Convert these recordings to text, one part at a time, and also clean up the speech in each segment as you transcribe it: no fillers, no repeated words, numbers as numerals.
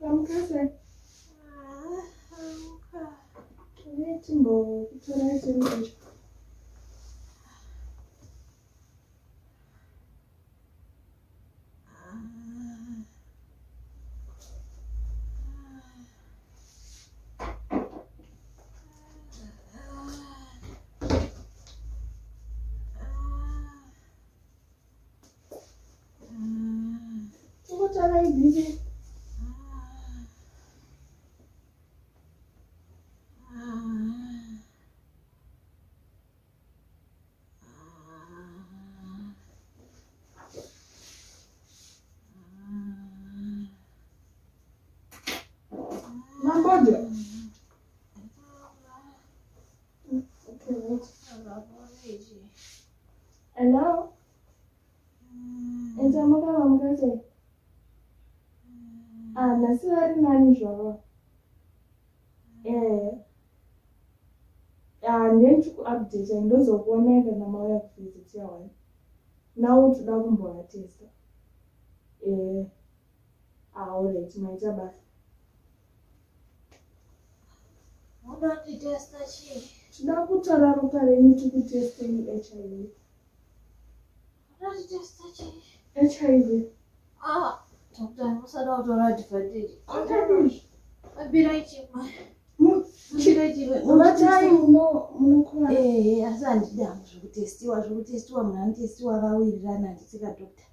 Vamukase. Timbokutorai temperature. Tingotorai BP. Mambodya. Okay, wait. Hello? Endamuka vamukase. Ah, nhasi vari nani zvavo. Eh. Ah, ndenichikuupdata ndozokuonai kana mauya kuvisit yaone. Now toda kumbovatesta. Eh. Ah, alright, maita basa. Munonditesta chii? Toda kutora ropa renyu tikutestei HIV. Munonditesta chii? HIV. Ah, doctor, musada kutora advantage. Kwakadii? Abirai chimwe. Abirai chimwe. Vatai munokuvara. Eh, asi handidi hangu zvekutestiwa, zvekutestiwa munhu anotestiwa vawirirana handiti ka doctor.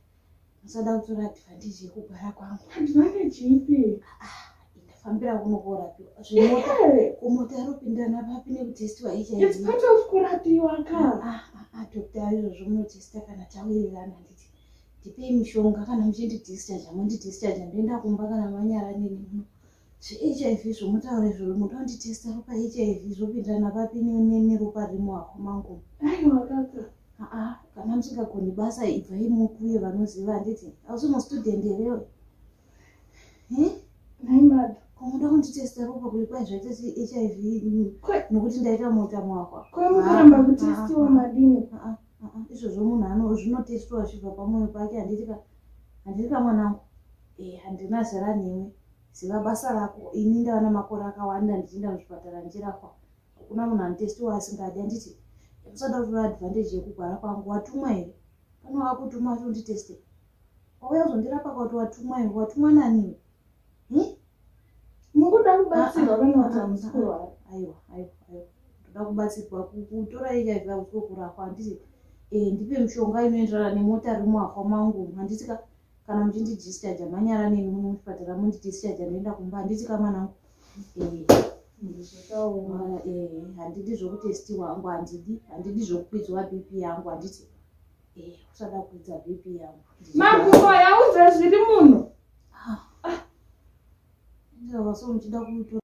Musada kutora advantage yekugwara kwangu. Advantage ipi? Ndafambira kuno korapiwa. Zvemota Eh, kumota ropindirana papi nekutestiwa HIV. It's part of kurapiwa ka. Ah, ah, ah, doctor, izvozvo munotesta kana tawirirana handiti. Ndipei mishonga kana muchindidischarge, mundidischarge ndoenda kumba kana manyara neni muno. ZveHIV zvomotaura izvozvo munoda kunditesta ropa HIV zvopindirana papi neropa riri muhako mangu. Aiwa kaka. Ah, ah, kana musingagoni basa ibvai mukuye vanoziva handiti. Hausi mustudent here iwe? Eh? Nhai mother. Ko munoda kunditesta ropa kuti kwai zvaita seHIV nokuti ndaita mota muhakwa. Kwe mukuramba kutestiwa madini? Ah, ah, ah, izvozvo munhu ano zvinotestiwa zvichibva pamwoyo pake handiti ka handiti ka mwanangu. Eh, handina zera newe. Ziva basa rako. Ini ndava namakore akawanda ndichienda muzvipatara ndichirapwa. Hakuna munhu anotestiwa asingadi handiti. Usada kutora advantage yekugwara kwangu. Watumwa here? Pane wakutuma kuti unditeste. Wauya kuzondirapa kuti watumwa here? Watumwa nani iwe? Eh? Mukuda kubatsirwa kana kuti Ah, hamusi kurwara? Aiwa, aiwa, aiwa. Ndoda kubatsirwa kutora HIV hakusiko kurapwa handiti. Eh, ndipe mishonga inoenderana nemota riri muhakwa mangu handiti ka kana muchindidischarge manyara neni muno muchipatara mundidischarge ndoenda kumba handiti ka mwanangu. Eh, Zvakaoma. eh, handidi zvokutestiwa hangu handidi handidi zvokukwidzwa BP yangu handiti. Eh, usada kukwidza BP yangu. Magumo yaudza zviri munhu. Ah. Ndava so muchida kutora